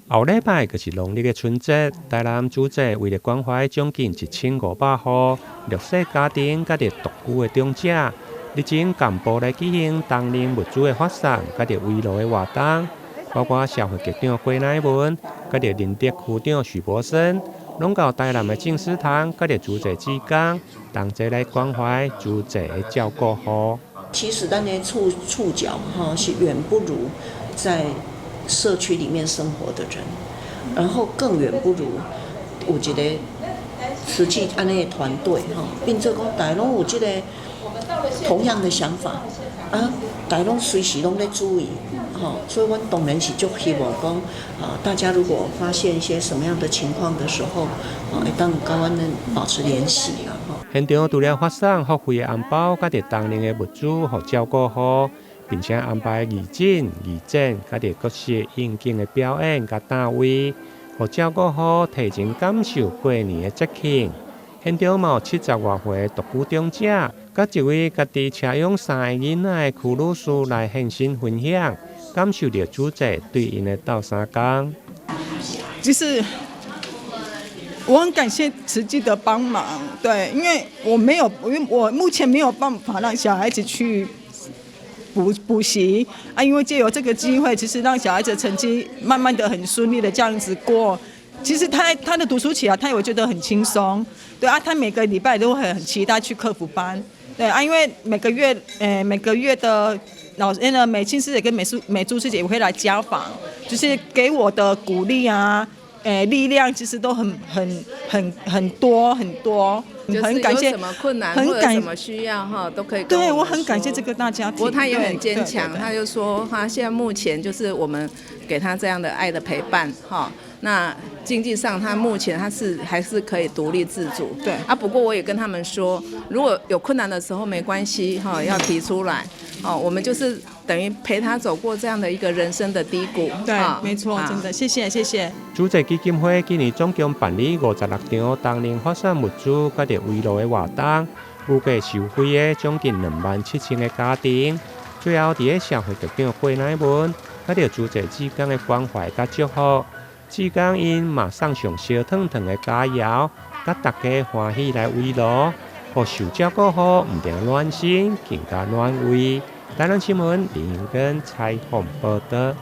後禮拜就是農曆的春節，台南慈濟為了關懷將近1500戶弱勢家庭佮著獨居的長者，日前共步來舉行冬令物資的發送，佮著慰勞的活動，包括社會局長郭乃文，佮著仁德區長許柏森，攏到台南的靜思堂，佮著慈濟志工同齊來關懷慈濟的照顧戶。其實咱的觸角哈是遠不如在社區裡面生活的人，然後更遠不如有一個慈濟按呢的團隊哈，變做講大家攏有這個同樣的想法啊，大家攏隨時攏咧注意，吼，所以阮當然是足希望講啊，大家如果發現一些什麼樣的情況的時候，啊，會當佮阮們保持聯繫啦，吼。現場除了發送福慧的紅包，佮著冬令的物資予照顧戶，並且安排義診、義剪，佮著各式應景的表演佮攤位，予照顧戶提前感受過年的節慶。現場嘛有70外歲獨居長者，佮一位家己車養三个囡仔的邱女士來現身分享，感受著慈濟對𪜶的鬥相共。就是我很感謝慈濟的幫忙，對，因為我沒有，因為我目前沒有辦法讓小孩子去補習啊，因為借由這個機會，其實讓小孩子成績慢慢的很順利的這樣子過。其實他的讀書起來，他也會覺得很輕鬆，對啊，他每個禮拜都會很期待去課輔班，對啊，因為每個月，每個月的老師呢，美青師姐跟美珠師姐也會來家訪，就是給我的鼓勵啊，力量其實都很很很很多很多。很感謝，什麼困難或者什麼需要哈，都可以。對，我很感謝這個大家庭。不過他也很堅強，他就說他現在目前就是我們給他這樣的愛的陪伴哈。那經濟上他目前他是還是可以獨立自主。啊，不過我也跟他們說，如果有困難的時候沒關係哈，要提出來。哦，我們就是等於陪他走過這樣的一個人生的低谷。對，沒錯，真的，謝謝，謝謝。慈濟基金會今年總共辦理56場冬令發送物資佮著慰勞的活動，預計受惠的將近27,000個家庭。最後，佇咧社會局長郭乃文佮著慈濟志工的關懷佮祝福，志工𪜶嘛送上燒燙燙的佳餚，佮大家歡喜來慰勞，予受照顧戶毋但暖心，更加暖胃。台南新聞林英根採訪報導。